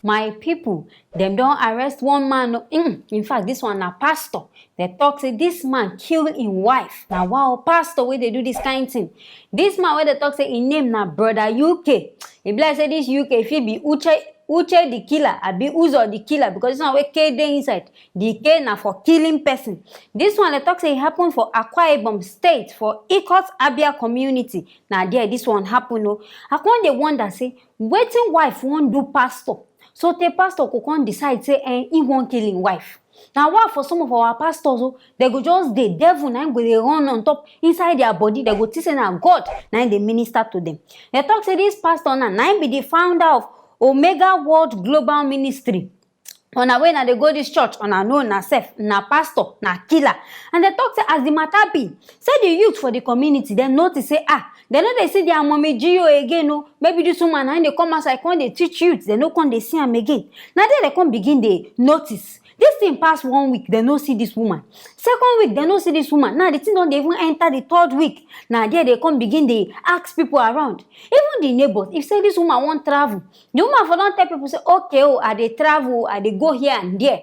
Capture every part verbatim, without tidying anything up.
My people, dem don arrest one man o. Mm, in fact, this one na pastor. Dem talk say this man kill im wife. Na wow, pastor wey dey do this kind thing. This man wey dem talk say im name na Brother U K. E be like say this U K fit be Uche, Uche the killer, abi Uzo the killer, because this one wey K dey inside, the K na for killing person. This one dem talk say e happen for Akwa Ibom State, for Ikot Abia community. Na there this one happen o. I come dey wonder say wetin wife wan do pastor, so tey pastor go come decide say eh, he wan kill im wife. Na why for some of our pastors o, dem go just dey, devil na im go dey run on top inside their body, dem go think say na God na im dey minister to dem. Dem talk say this pastor now na im be the founder of Omega World Global Ministry. Una wey una dey go this church, una know una sef, na pastor, na killer. And dem talk say as the matter be, say the youth for the community dem notice say ah, dem no dey see their mommy G O again o. Maybe this woman na im dey come outside come dey teach youth, dem no come dey see am again. Na there dem come begin dey notice. This thing pass one week, dem no see this woman. Second week, dem no see this woman. Now the thing don dey even enter the third week. Na there dem come begin dey ask people around. Even the neighbors, if say this woman wan travel, the woman for don tell people say okay o, I dey travel o, I dey go here and there.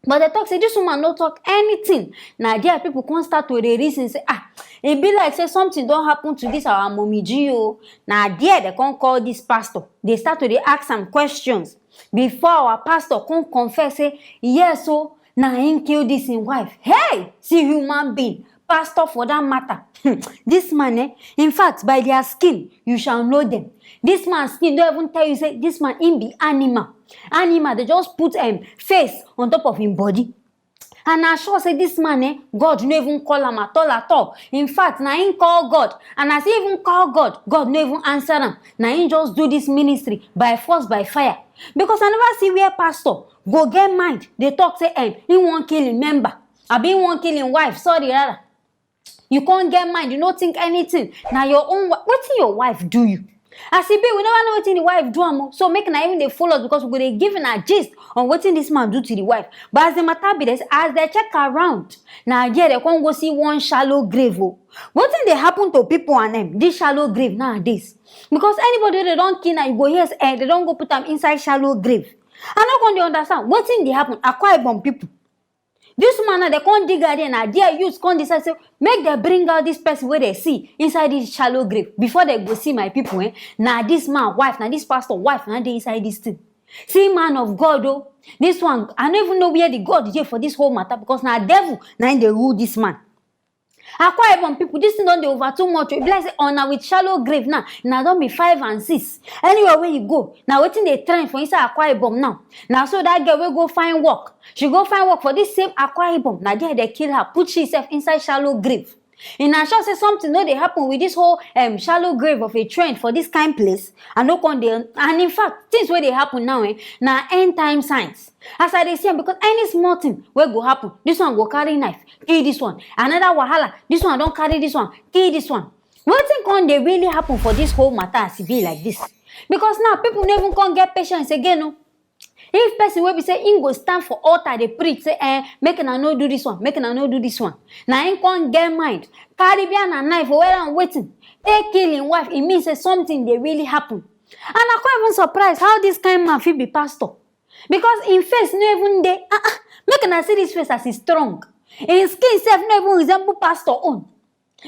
But dem talk say this woman no talk anything. Na there people come start to dey reason say ah, e be like say something don happen to this our mommy G O. Na there dem come call this pastor. Dem start to dey ask am questions. Before our pastor come confess say yes o, na him kill this im wife. Hey, see human being, pastor for that matter. Hmm, this man eh, in fact, by their skin you shall know them. This man skin don even tell you say this man im be animal. Animal dey just put um, face on top of im body. And I sure say this man eh, God no even call am at all at all. In fact, na him call God, and as he even call God, God no even answer am. Na him just do this ministry by force, by fire. Because I never see where pastor go get mind dey talk say um, he wan kill him member, abi he wan kill him wife, sorry, rather. You come get mind, you no think anything. Na your own wi- wetin your wife do you? As e be, we never know wetin the wife do am o. So make una even dey follow us, because we go dey give una gist on wetin this man do to the wife. But as the matter be this, as dem check around, na there dem come go see one shallow grave o. Wetin dey happen to people and um, this shallow grave nowadays? Because anybody wey dem don kill now, you go hear say eh, dem don go put am inside shallow grave. I no come dey understand wetin dey happen. Akwa Ibom people, this woman now, dem come dig her there, na there youth come decide say make dem bring out this person wey dem see inside this shallow grave before dem go see, my people eh. Na this man wife, na this pastor wife na dey inside this thing. See, man of God o, this one, I no even know where the God dey for this whole matter, because na devil na im dey rule this man. Akwa Ibom people, this thing don dey over too much o. E be like say una with shallow grave now, na don be five and six. Anywhere wey you go, na wetin dey trend for inside Akwa Ibom now. Na so that girl wey go find work, she go find work for this same Akwa Ibom, na there dem kill her, put she sef inside shallow grave. Una sure say something no dey happen with this whole um, shallow grave of a trend for this kind place? I no come dey, and in fact, things wey dey happen now eh, na end time signs. As I dey see am, because any small thing wey go happen, this one go carry knife kill this one, another wahala, this one don carry this one kill this one. Wetin come dey really happen for this whole matter as e be like this? Because now people no even come get patience again o. If person wey be say im go stand for altar dey preach say eh, make una no do this one, make una no do this one, na im come get mind carry bitter knife or whether na wetin, take kill im wife, e mean say something dey really happen. And I come even surprise how this kind man fit be pastor, because im face no even dey ah ah, make una see this face as e strong. Im skin sef no even resemble pastor own.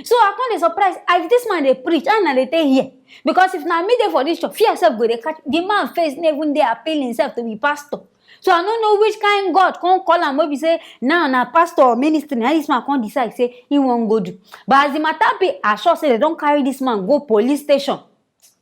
So I come dey surprise as this man dey preach, how una dey take hear? Because if na me dey for this church, fear sef go dey catch. The man face no even dey appealing sef to be pastor. So I no know which kind God come call am wey be say now na pastor or ministry na this man come decide say he wan go do. But as the matter be, I sure say dem don carry this man go police station.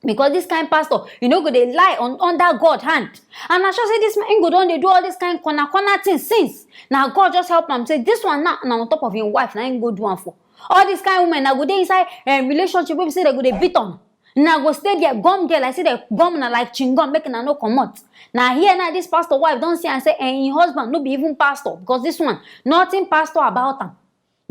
Because this kind pastor, you no go dey lie on under God hand. And I sure say this man, he go don dey do all this kind corner corner things since. Na God just help am say this one now na on top of him wife na him go do am for. All this kind women na go dey inside um, relationship wey be say dem go dey beat on. Na go stay there, gum there like say dem gum na like chewing gum, make una no comot. Na here now this pastor wife don see am say eh, him husband no be even pastor, because this one, nothing pastor about am.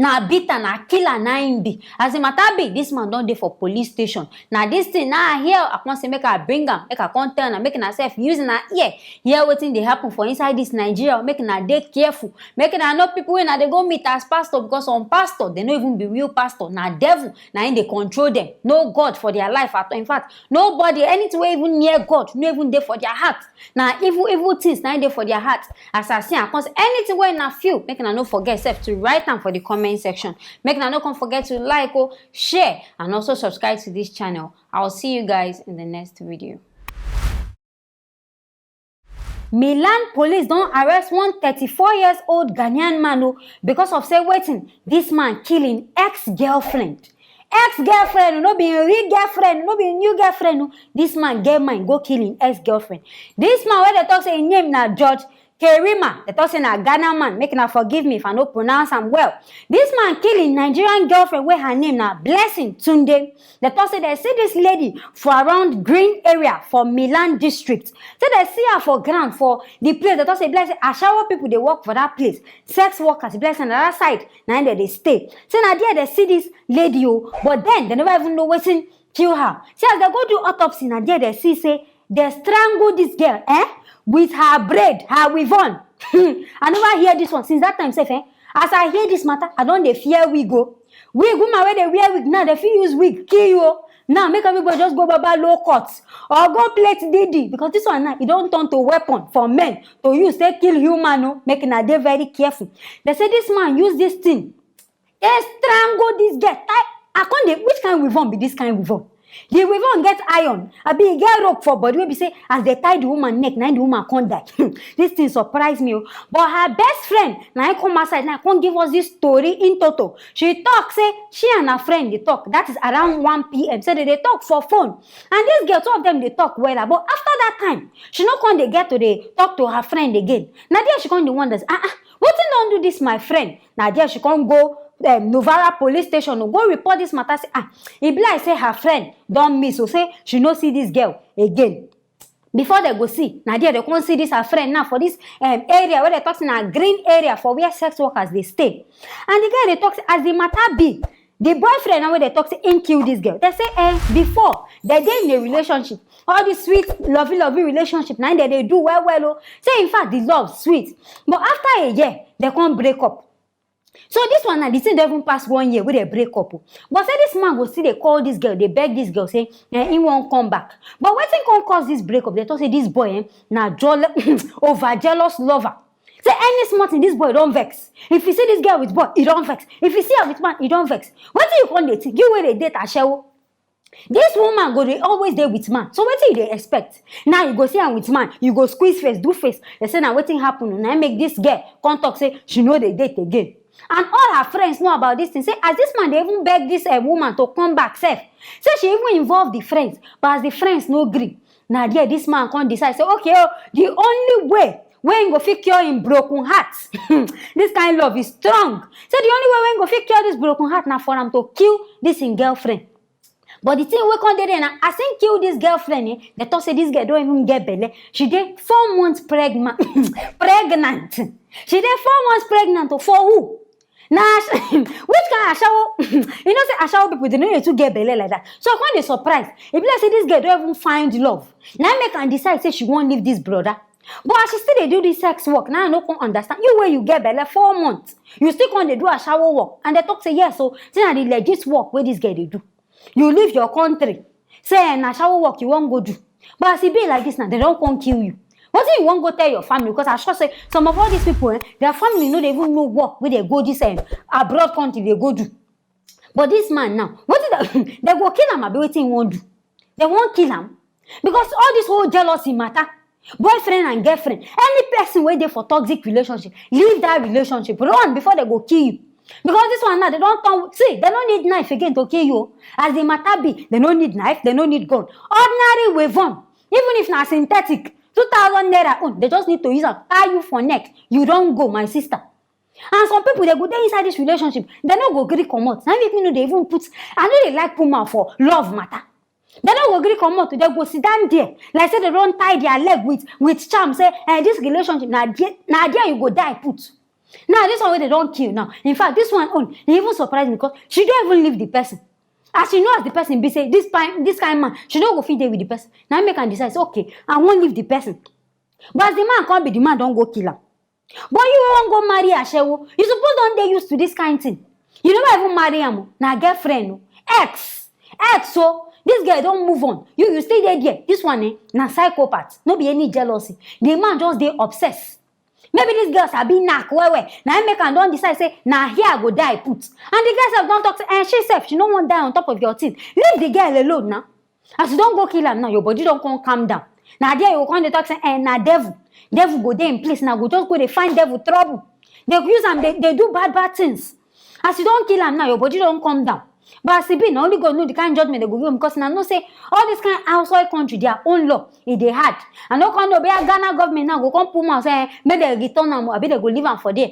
Na beat am, na kill am na im be. As the matter be, this man don dey for police station. Na this thing na I hear, I come say make I bring am, make I come tell una, make una sef use una ear hear wetin dey happen for inside this Nigeria. Make una dey careful, make una know people wey una dey go meet as pastor, because some pastor, they no even be real pastor, na devil na im dey control them. No God for their life at all. In fact, nobody, anything wey even near God, no even dey for their heart. Na evil evil things na im dey for their heart. As I see am, come say anything wey una feel, make una no forget sef to write am for the comment section. Make una no come forget to like, oh, share, and also subscribe to this channel. I'll see you guys in the next video. Milan police don arrest one thirty-four years old Ghanaian man o, because of say wetin, this man kill im ex-girlfriend. Ex-girlfriend, no be im real girlfriend, no be im new girlfriend o. This man get mind go kill im ex-girlfriend. This man wey dey talk say im name na George Kerima, dey talk say na Ghana man, make una forgive me if I no pronounce am well. This man kill im Nigerian girlfriend wey her name na Blessing Tunde. Dey talk say dem see this lady for around Green area for Milan district. Say dem see her for ground for the place. Dey talk say e be like say ashawo people dey work for that place. Sex workers, e be like say na that side na im dem dey stay. Say na there dem see this lady o, but then dem never even know wetin kill her. Say as dem go do autopsy, na there dem see say dem strangle this girl, eh, with her braid, her weave on. I never hear this one since that time sef, eh. As I hear this matter, I don dey fear wig o. Wig, woman wey dey wear wig now, dem fit use wig kill you o. Now make everybody just go barber low cut or go plait didi, because this one now, e don turn to weapon for men to use take kill human o. Make una dey very careful. Dem say this man use this thing take strangle this girl. Tie, I come dey, which kind weave on be this kind weave on? The weave on get iron, abi e get rope for body wey be say as dem tie the woman neck, na im the woman come die. This thing surprise me o. But her best friend na im come outside now, come give us this story in toto. She talk say she and her friend dey talk. That is around one p m. So dem dey talk for phone. And this girl, two of them dey talk wella. But after that time, she no come dey get to dey talk to her friend again. Na there she come dey wonder say, ah ah, wetin don do this my friend? Na there she come go um, Novara police station o, go report this matter, say ah, e be like say her friend don miss o, say she no see this girl again. Before dem go see, na there dem come see this her friend now for this um, area wey dem talk say na green area for where sex workers dey stay. And the girl dey talk say as the matter be, the boyfriend now wey dem talk say im kill this girl, dem say eh, before dem dey in a relationship, all this sweet lovey lovey relationship na im dem dey do well well o. Say in fact the love sweet, but after a year dem come break up. So this one now, the thing don even pass one year wey dem break up o. But say this man go still dey call this girl, dey beg this girl say eh, he wan come back. But wetin come cause this break up? Dem talk say this boy eh, na jol over jealous lover. Say any small thing, this boy don vex. If you see this girl with boy, he don vex. If you see her with man, he don vex. Wetin you come dey think? You wey dey date ashewo, this woman go dey always dey with man. So wetin you dey expect? Now you go see am with man, you go squeeze face, do face. Dem say na wetin happen o, na im make this girl come talk say she no dey date again. And all her friends know about this thing. Say as this man dey even beg this um, woman to come back sef, say she even involve the friends, but as the friends no gree, na there this man come decide say okay o, the only way wey im go fit cure im broken heart, this kind love is strong. Say the only way wey im go fit cure this broken heart na for am to kill this im girlfriend. But the thing wey come dey there na, as im kill this girlfriend eh, dem talk say this girl don even get belle. She dey four months pregnant. Pregnant. She dey four months pregnant o, for who? Na which kind ashawo? You know say ashawo people, dem no dey too get belle like that. So I come dey surprise. E be like say this girl don even find love, na im make am decide say she wan leave this brother. But as she still dey do this sex work, na I no come understand. You wey you get belle four months, you still come dey do ashawo work, and dem talk say yes o, say na the legit work wey this girl dey do. You leave your country, say eh, na ashawo work you wan go do. But as e be like this now, dem don come kill you. Wetin you wan go tell your family? Because I sure say some of all these people eh, their family no dey even know work wey dem go this eh, abroad country dey go do. But this man now, wetin dem go kill am abi wetin he wan do? Dem wan kill am? Because all this whole jealousy matter, boyfriend and girlfriend, any person wey dey for toxic relationship, leave that relationship, run before dem go kill you. Because this one now, dem don turn, see, dem no need knife again to kill you o. As the matter be, dem no need knife, dem no need gun. Ordinary weapon, even if na synthetic, two thousand naira own, dem just need to use am tie you for neck. You don go, my sister. And some people, dem go dey inside this relationship, dem no go gree comot. Na im make me no dey even put, I no dey like put mouth for love matter. Dem no go gree comot, dem go sit down there like say dem don tie their leg with with charm, say eh, this relationship na there, na there you go die put. Now this one wey dem don kill now, in fact, this one own, e even surprise me because she don even leave the person. As she know as the person be, say this kind, this kind man, she no go fit dey with the person. Na im make am decide say, okay, I wan leave the person. But as the man come be, the man don go kill am. But you wan go marry ashewo, you suppose don dey used to this kind thing. You never even marry am o, na girlfriend o, ex, ex o. This girl don move on, you, you still dey there. This one, eh, na psychopath, no be any jealousy. The man just dey obsessed. Maybe this girl sabi knack well well, na im make am don decide say na here I go die put. And the girl sef don talk say, eh, she sef, she no wan die on top of your thing. Leave the girl alone now. As you don go kill am now, your body don come calm down. Na there you go come dey talk say, eh, na devil. Devil go dey in place, na go just go dey find devil trouble. Dey use am dey, dey do bad bad things. As you don kill am now, your body don calm down. But as e be, na only God know the kind judgment dem go give am, because na know say all this kind outside country, their own law, e dey hard. I no come know, oya Ghana government now go come put mouth say, eh, make dem return am o, abi dem go leave am for there.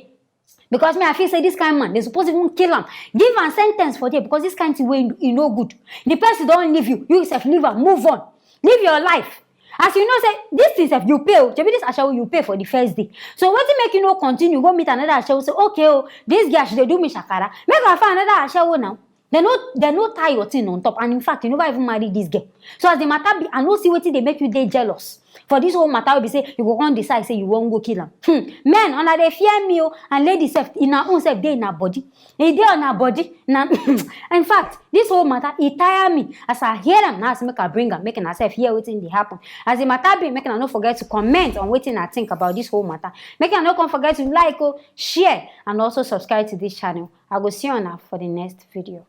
Because me, I feel say this kind man, dem suppose even kill am, give am sentence for there, because this kind thing wey e no good. The person don leave you, you sef leave am, move on, live your life. As you know say this thing sef, you pay o, shebi this ashewo you pay for the first day. So wetin make you no continue go meet another ashewo, say, okay o, this girl, she dey do me shakara, make I find another ashewo now. Dem no, dem no tie your thing on top, and in fact, you never even marry this girl. So as the matter be, I no see wetin dey make you dey jealous for this whole matter wey be say you go come decide say you wan go kill am. Hmm. Men, una dey fear me o, and ladies sef, una own sef dey una body. E dey una body. Na, in fact, this whole matter, e tire me. As I hear am, na as make I bring am, make una sef hear wetin dey happen. As the matter be, make una no forget to comment on wetin una think about this whole matter. Make una no come forget to like o, share, and also subscribe to this channel. I go see una for the next video.